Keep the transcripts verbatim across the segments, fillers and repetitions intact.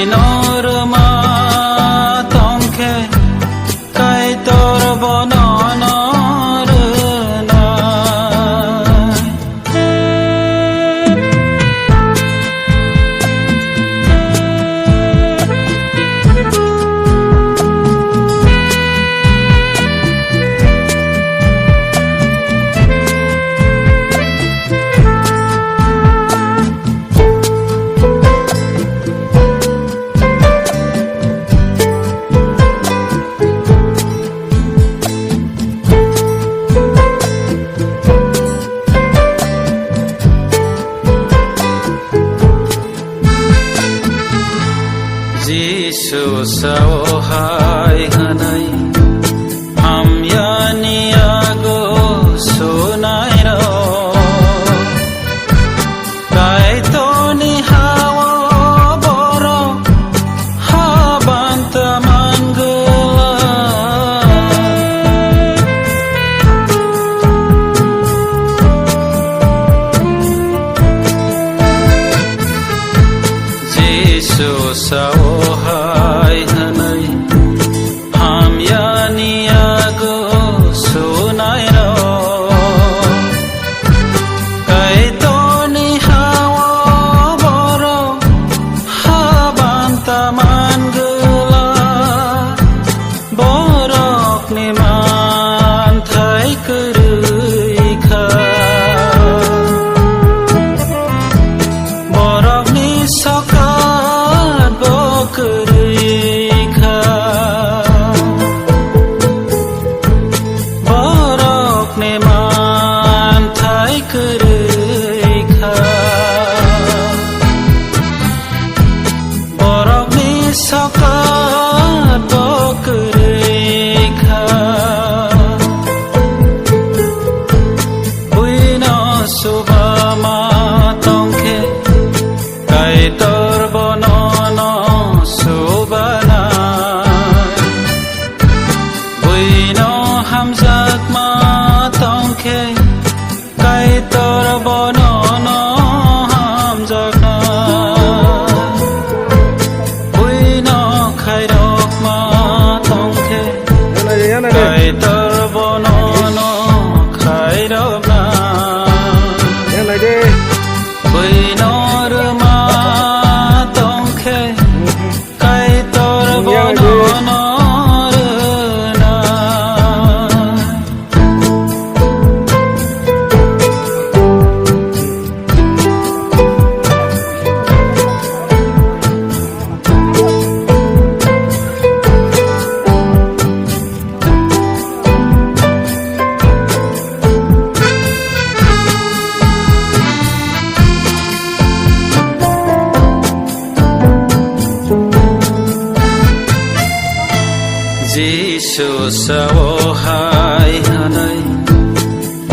Norma tongkhe Kaitor bono norna. Jisu sao hai hwnwi, hamyani yago sunairok. Kaitorni ha-o borok habanta mangwlak. Jisu sao hai hwnwi, hamyani yago sunairok. Kaitorni ha-o borok habanta mangwlak. Borokni manthai kwrwi kha. Borokni sokat bo kwrwi kha. Borokni manthai kwrwi kha. Borokni sokat bo kwrwi kha. Buino suba ma tongkhe, Kaitor bono no subanai. Buino hamjakma tongkhe, Kaitor bono no hamjakna. Buino khairokma tongkhe, Kaitor bono no khairokna. Buino rwma tongkhe, Kaitor bono no rwna. Jisu sao hai hwnwi,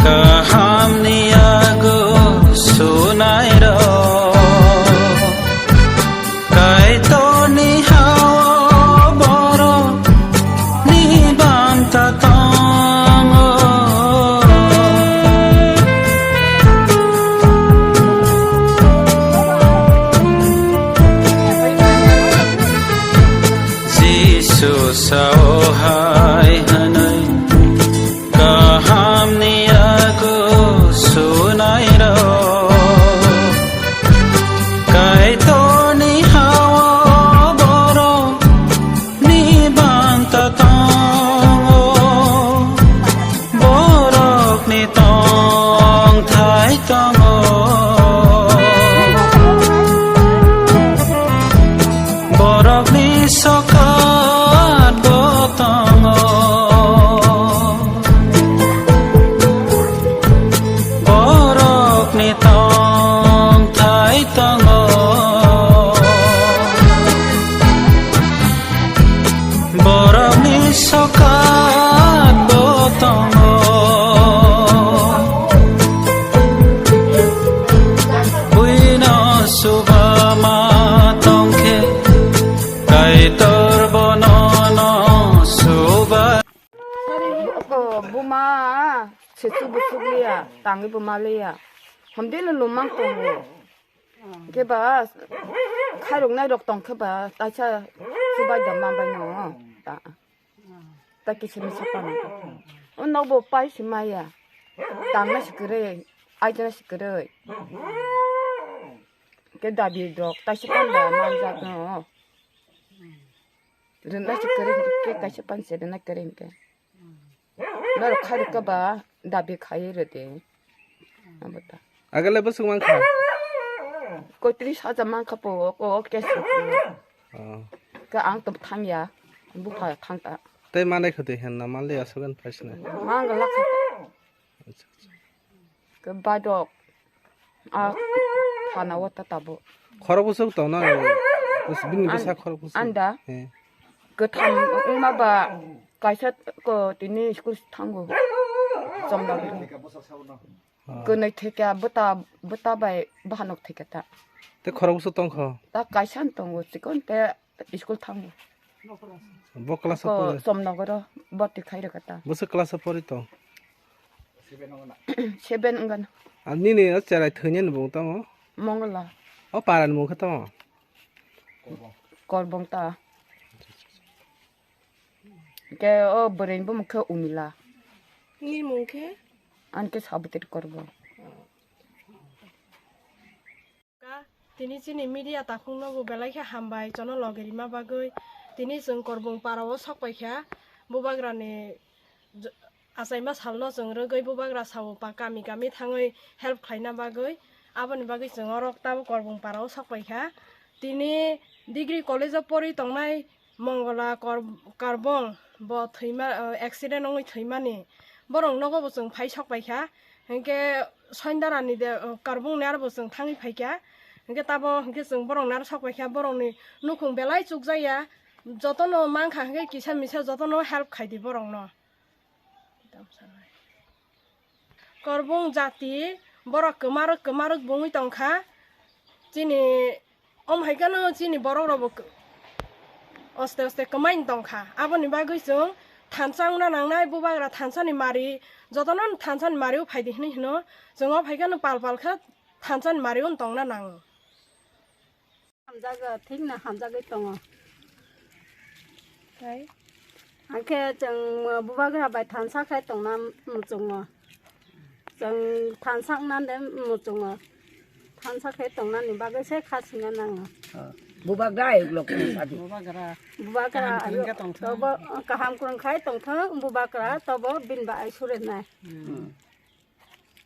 kahamni yago sunairok. Kaitorni ha-o borokni banta tongo. Jisu sao hai hwnwi, kahamni yago sunairok. Kaitorni ha-o borokni banta tongo. Borokni tongthai tongo. Borokni sokat bo tongo. Borokni tongthai tongo. Borokni sokat bo tongo. Buino suba ma tongkhe, Kaitor bono no suba. Buma, sechu buchuk liya, tangi buma liya. Hamdeno lumang tongo. Khe ba, khairoknai rok tong khe ba taisa chubai da manbai no. Ta, ta kisa misa pano. O nokbo pai si maya. Tangna si kwrwi, aitna si kwrwi. Ke dabi rok taisa panda manjak no. Rwna si kwrwi ke kaisa panse rwna kwrwi ke. Norok khairokhe ba dabi khaiwi rwdi. Abo ta. Agale bwswk mankha? Koitris hajar mankha po, o, o, cash rok po. Oh. Ke ang to thangya, bupha thang ta. Tei manai khwtwi henna manli aswk phaisna. Mangala kha. Acha, acha. Ke badok. A thana o ta tabo. Khorok bwswk tong na? Bini bwsa khorok bwswk. Anda. He. Kwtham wngma ba kaisa ko tini school thango. Chomda. Ah. Kwnwi thwikha bwta, bwta bai bahanok thwikha ta. Te khorok bwswk tongkho? Ta kaisa tongo chikon te school thango. Bo class o pore? Chomnogoro boti khairokha ta. Bwswk class o pori tong? Seven wngkha. Ani ni o cherai thwini ni bung tamo? Mongla. O para ni mung khe tamo? Korbong ta. Ke o bwrwi ni bumung khe Umila. Ni mung khe? Ani khe Sabitri Korbong. Ka, tini chini media takhukno bo belai khe hambai, chono loge rima bagwi. Tini chwng Korbong para o sok paikha, bubagra ni j-, achaima salno chwng rwgwi bubagra sao pa kami kami thangwi help khlaina bagwi. Aboni bagwi chwng oro tabuk Korbong para o sok paikha. Tini degree college o porwi tongnai Mongola Kor-, Karbong bo thwima, o, accident wngwi thwimani. Borok nogo bo chwng phai sok paikha. Hinkhe Soindarani de, o, Karbong ni aro bo chwng thangwi phaikha. Hinkhe tabo hinkhe chwng borok ni aro sok paikha. Borok ni nukhung belai chukjakya. Jotono mankha hinkhe kisa misa jotono help khaidi borok no. Korbong jati borok kwmarok kwmarok bungwi tongkha. Chini om hai kheno chini borok rok bo k-, oste oste kwmai tongkha. Aboni bagwi chwng thansa wngna nangnai, bubagra thansa ni mari, jotono thansa ni mari o phaidi hinwi hino. Chwng o phai kheno pal pal khe thansa ni mari o tongna nango. Hamjago, thikno hamjagwi tongo. Tei? Hwnkhe chwng bubagra bai thansa khe tongna muchungo. Chwng thansa wngnande muchungo. Thansa khe tongnani bagwi se kha sina nango. Bubagra ayuk lok sadi. Bubagra. Bubagra kaham kwrwng ayuk khe tongthok. Tobo kaham kwrwng khai tongthok bubagra tobo bini ba ai surenai. Hmm.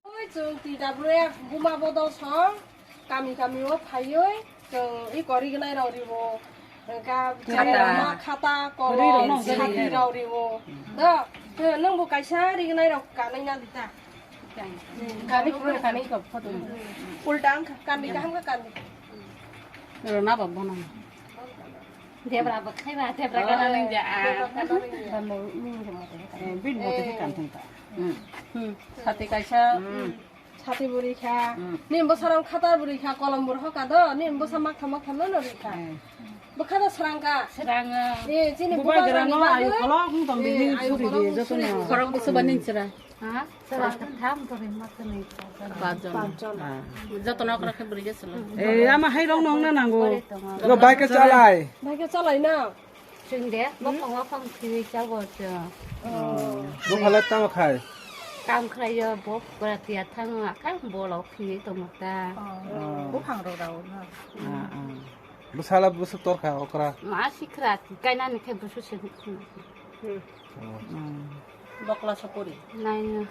Oi, chwng T W F buma bodol song kami kami o phaiwi chwng i kori gnai rok riwo. Khata. Khata, kolom, sati rok riwo. Do, nwng bo kaisa rignai rok kanwi na dita. Kani kuro kani ko photo. Ulta ang kandi kaham ka kandi. Rona ba bono. Debra ba khai ba, debra kana nang ja. Debra kana nang ja. Bin mote kan thung ta. Hmm. Sati kaisa. Hmm. Sati buri kha. Hmm. Nim bo sarang khata buri kha, kolom bur hoka do. Nim bo sa makha makha no no ri kha. Hmm. Bo khata sarang ka. Sarang. Eh, chini bubagra no ayu kolok tong di suri di joto no. Khorok bo soba ning chira. Ha? Chira tham to ri ma kani. Panchon. Joto no kra khe buri geslo. Eh, ama hai rong nong na nango. Lo bike chalai. Bike chalai na. Chwng de, bokong bokong thwiwi chabo chwng. Bupha le tamo khai? Kam khlaio, bo bwratiya thango, akai bolok thwiwi tongo ta. Buphang rok rao na. Ah, ah. Bwsala bwswk torkha okra? Ma sikhra, kainani khe bwswk se. Bokla sokori. Naino.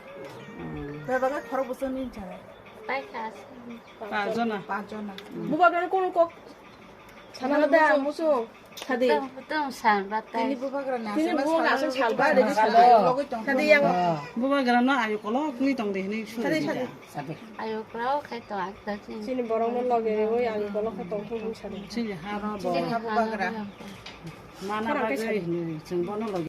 Bebak khorok bwswk ni chana. Paikha. Pajona. Pajona. Bubagra kono kok. Sana da musu. Sadi. Tong san batai. Tini bubagra na. Tini bubagra na salba de salba. Sadi yang. Bubagra no ayo kolok ni tong de ni. Sadi, sadi. Ayo kolok khai to akta chini. Chini borok no loge oi ayo kolok khai tong thung sadi. Chini haro bo. Chini haro bubagra. Mana bagwi ni chwng bono loge.